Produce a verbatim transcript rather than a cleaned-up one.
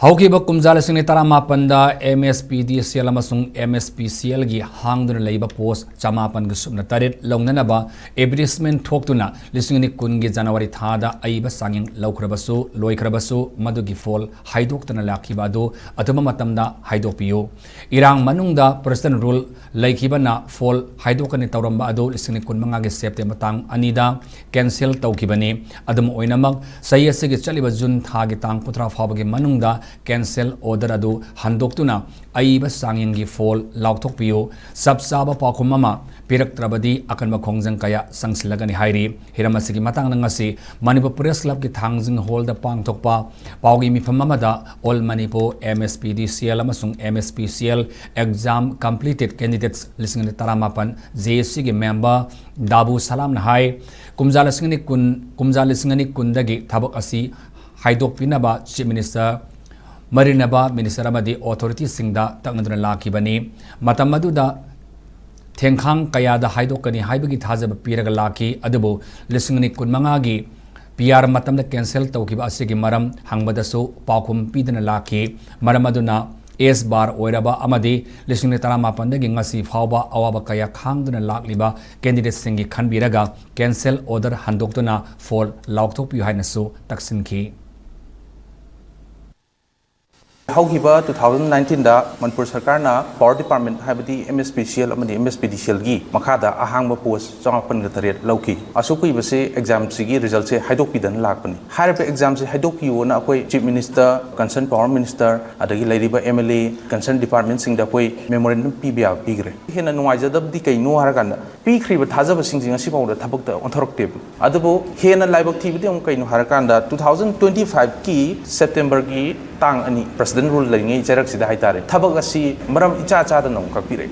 ꯍꯧꯈꯤꯕ ꯀꯨꯝꯖꯥ ꯂꯤꯁꯤꯡ ꯑꯅꯤ ꯇꯔꯥꯃꯥꯄꯟꯗ M S P D C L ꯑꯃꯁꯨꯡ M S P C L ꯒꯤ ꯍꯥꯡꯗꯨꯅ ꯂꯩꯕ ꯄꯣꯁ ꯆꯃꯥꯄꯟꯒ ꯁꯨꯞꯅ ꯇꯔꯦꯠ ꯂꯧꯅꯅꯕ ꯑꯦꯗꯚꯔꯇꯤꯁꯃꯦꯟ ꯊꯣꯛꯇꯨꯅ ꯂꯤꯁꯤꯡ ꯑꯅꯤ ꯀꯨꯟꯒꯤ ꯖꯅꯋꯥꯔꯤ ꯊꯥꯗ ꯑꯏꯕ ꯆꯥꯡꯌꯦꯡ ꯂꯧꯈ꯭ꯔꯕꯁꯨ ꯂꯣꯏꯈ꯭ꯔꯕꯁꯨ ꯃꯗꯨꯒꯤ ꯐꯣꯜ ꯍꯥꯏꯗꯣꯛꯇꯅ ꯂꯥꯛꯈꯤꯕ ꯑꯗꯨ ꯑꯊꯨꯕ ꯃꯇꯝꯗ ꯍꯥꯏꯗꯣꯛꯄꯤꯌꯨ꯫ ꯏꯔꯥꯡ ꯃꯅꯨꯡꯗ ꯄ꯭ꯔꯦꯁꯤꯗꯦꯟ ꯔꯨꯜ ꯂꯩꯈꯤꯕꯅ ꯐꯣꯜ ꯍꯥꯏꯗꯣꯛꯀꯅꯤ ꯇꯧꯔꯝꯕ ꯑꯗꯨ ꯂꯤꯁꯤꯡ ꯑꯅꯤ ꯀꯨꯟꯃꯉꯥꯒꯤ ꯁꯦꯞꯇꯦꯝꯕꯔ ꯇꯥꯡ ꯑꯅꯤꯗ ꯀꯦꯟꯁꯦꯜ ꯇꯧꯈꯤꯕꯅꯤ꯫ ꯑꯗꯨꯝ ꯑꯣꯏꯅꯃꯛ, ꯆꯍꯤ ꯑꯁꯤꯒꯤ ꯆꯠꯂꯤꯕ ꯖꯨꯟ ꯊꯥꯒꯤ ꯇꯥꯡ ꯀꯨꯟꯊ꯭ꯔꯥ ꯐꯥꯎꯕꯒꯤ ꯃꯅꯨꯡꯗ ꯀꯦꯟꯁꯦꯜ ꯑꯣꯔꯗꯔ ꯑꯗꯨ ꯍꯟꯗꯣꯛꯇꯨꯅ ꯑꯏꯕ ꯆꯥꯡꯌꯦꯡꯒꯤ ꯐꯣꯜ ꯂꯥꯎꯊꯣꯛꯄꯤꯌꯨ꯫ ꯆꯞ ꯆꯥꯕ ꯄꯥꯎꯈꯨꯝ ꯑꯃ ꯄꯤꯔꯛꯇ꯭ꯔꯕꯗꯤ ꯑꯀꯟꯕ ꯈꯣꯡꯖꯪ ꯀꯌꯥ ꯆꯪꯁꯤꯜꯂꯒꯅꯤ ꯍꯥꯏꯔꯤ꯫ ꯍꯤꯔꯝ ꯑꯁꯤꯒꯤ ꯃꯇꯥꯡꯗ ꯉꯁꯤ ꯃꯅꯤꯄꯨꯔ ꯄ꯭ꯔꯦꯁ ꯀ꯭ꯂꯕꯀꯤ ꯊꯥꯡꯖꯤꯡ ꯍꯣꯜꯗ ꯄꯥꯡꯊꯣꯛꯄ ꯄꯥꯎꯒꯤ ꯃꯤꯐꯝ ꯑꯃꯗ All Manipur M S P D C L ꯑꯃꯁꯨꯡ M S P C L exam completed candidates ꯂꯤꯁꯤꯡ ꯑꯅꯤ ꯇꯔꯥꯃꯥꯄꯟ J A C ꯒꯤ ꯃꯦꯝꯕꯔ ꯗꯥꯕꯨ ꯁꯂꯥꯝꯅ ꯍꯥꯏ, ꯀꯨꯝꯖꯥ ꯂꯤꯁꯤꯡ ꯑꯅꯤ ꯀꯨꯟ, ꯀꯨꯝꯖꯥ ꯂꯤꯁꯤꯡ ꯑꯅꯤ ꯀꯨꯟꯗꯒꯤ ꯊꯕꯛ ꯑꯁꯤ ꯍꯥꯏꯗꯣꯛꯄꯤꯅꯕ ꯆꯤꯐ ꯃꯤꯅꯤꯁꯇꯔ ꯃꯔꯤꯅꯕ ꯃꯤꯅꯤꯁꯇꯔ ꯑꯃꯗꯤ ꯑꯣꯊꯣꯔꯤꯇꯤꯁꯤꯡꯗ ꯇꯛꯅꯗꯨꯅ ꯂꯥꯛꯈꯤꯕꯅꯤ꯫ ꯃꯇꯝ ꯑꯗꯨꯗ ꯊꯦꯡꯈꯥꯡ ꯀꯌꯥꯗ ꯍꯥꯏꯗꯣꯛꯀꯅꯤ ꯍꯥꯏꯕꯒꯤ ꯊꯥꯖꯕ ꯄꯤꯔꯒ ꯂꯥꯛꯈꯤ꯫ ꯑꯗꯨꯕꯨ ꯂꯤꯁꯤꯡ ꯑꯅꯤ ꯀꯨꯟꯃꯉꯥꯒꯤ P R ꯃꯇꯝꯗ ꯀꯦꯟꯁꯦꯜ ꯇꯧꯈꯤꯕ ꯑꯁꯤꯒꯤ ꯃꯔꯝ ꯍꯪꯕꯗꯁꯨ ꯄꯥꯎꯈꯨꯝ ꯄꯤꯗꯅ ꯂꯥꯛꯈꯤ꯫ ꯃꯔꯝ ꯑꯗꯨꯅ ꯑꯦꯁ ꯕꯥꯔ ꯑꯣꯏꯔꯕ ꯑꯃꯗꯤ ꯂꯤꯁꯤꯡ ꯑꯅꯤ ꯇꯔꯥꯃꯥꯄꯟꯗꯒꯤ ꯉꯁꯤ ꯐꯥꯎꯕ ꯑꯋꯥꯕ ꯀꯌꯥ ꯈꯥꯡꯗꯨꯅ ꯂꯥꯛꯂꯤꯕ ꯀꯦꯟꯗꯤꯗꯦꯠꯁꯤꯡꯒꯤ ꯈꯟꯕꯤꯔꯒ ꯀꯦꯟꯁꯦꯜ ꯑꯣꯔꯗꯔ ꯍꯟꯗꯣꯛꯇꯨꯅ ꯐꯣꯜ ꯂꯥꯎꯊꯣꯛꯄꯤꯌꯨ ꯍꯥꯏꯅꯁꯨ ꯇꯛꯁꯤꯟꯈꯤ꯫ ꯍꯧꯈꯤꯕ two thousand nineteenꯗ ꯃꯅꯤꯄꯨꯔ ꯁꯔꯀꯥꯔꯅ ꯄꯥꯋꯔ ꯗꯤꯄꯥꯔꯠꯃꯦꯟ, ꯍꯥꯏꯕꯗꯤ M S P C L ꯑꯃꯗꯤ M S P D C Lꯒꯤ ꯃꯈꯥꯗ ꯑꯍꯥꯡꯕ ꯄꯣꯁ ꯆꯃꯥꯄꯟꯒ ꯇꯔꯦꯠ ꯂꯧꯈꯤ꯫ ꯑꯁꯨꯛ ꯀꯨꯏꯕꯁꯦ ꯑꯦꯛꯖꯥꯝꯁꯤꯒꯤ ꯔꯤꯖꯜꯠꯁꯦ ꯍꯥꯏꯗꯣꯛꯄꯤꯗꯅ ꯂꯥꯛꯄꯅꯤ꯫ ꯍꯥꯏꯔꯤꯕ ꯑꯦꯛꯖꯥꯝꯁꯦ ꯍꯥꯏꯗꯣꯛꯄꯤꯌꯣꯅ ꯑꯩꯈꯣꯏ chief minister, concern power minister, ꯑꯗꯒꯤ ꯂꯩꯔꯤꯕ M L A, ꯀꯟꯁꯔꯟ ꯗꯤꯄꯥꯔꯠꯃꯦꯟꯁꯤꯡꯗ ꯑꯩꯈꯣꯏ ꯃꯦꯃꯣꯔꯦꯟꯗꯝ ꯄꯤꯕ ꯌꯥꯕ ꯄꯤꯈ꯭ꯔꯦ꯫ ꯍꯦꯟꯅ ꯅꯨꯡꯉꯥꯏꯖꯗꯕꯗꯤ ꯀꯩꯅꯣ ꯍꯥꯏꯔꯀꯥꯟꯗ, ꯄꯤꯈ꯭ꯔꯤꯕ ꯊꯥꯖꯕꯁꯤꯡꯁꯤ ꯉꯁꯤ ꯐꯥꯎꯗ ꯊꯕꯛꯇ ꯑꯣꯟꯊꯣꯔꯛꯇꯦꯕ꯫ ꯑꯗꯨꯕꯨ ꯍꯦꯟꯅ ꯂꯥꯏꯕꯛ ꯊꯤꯕꯗꯤ ꯑꯃꯨꯛ ꯀꯩꯅꯣ ꯍꯥꯏꯔꯀꯥꯟꯗ, two thousand twenty-fiveꯀꯤ ꯁꯦꯞꯇꯦꯝꯕꯔꯒꯤ ꯇꯥꯡ ꯑꯅꯤ, ꯄ꯭ꯔꯦꯁꯤꯗꯦꯟ ꯔꯨꯜ ꯂꯩꯔꯤꯉꯩ ꯆꯩꯔꯛꯁꯤꯗ ꯍꯥꯏꯇꯥꯔꯦ, ꯊꯕꯛ ꯑꯁꯤ ꯃꯔꯝ ꯏꯆꯥ ꯆꯥꯗꯅ ꯑꯃꯨꯛ ꯀꯛꯄꯤꯔꯛꯏ꯫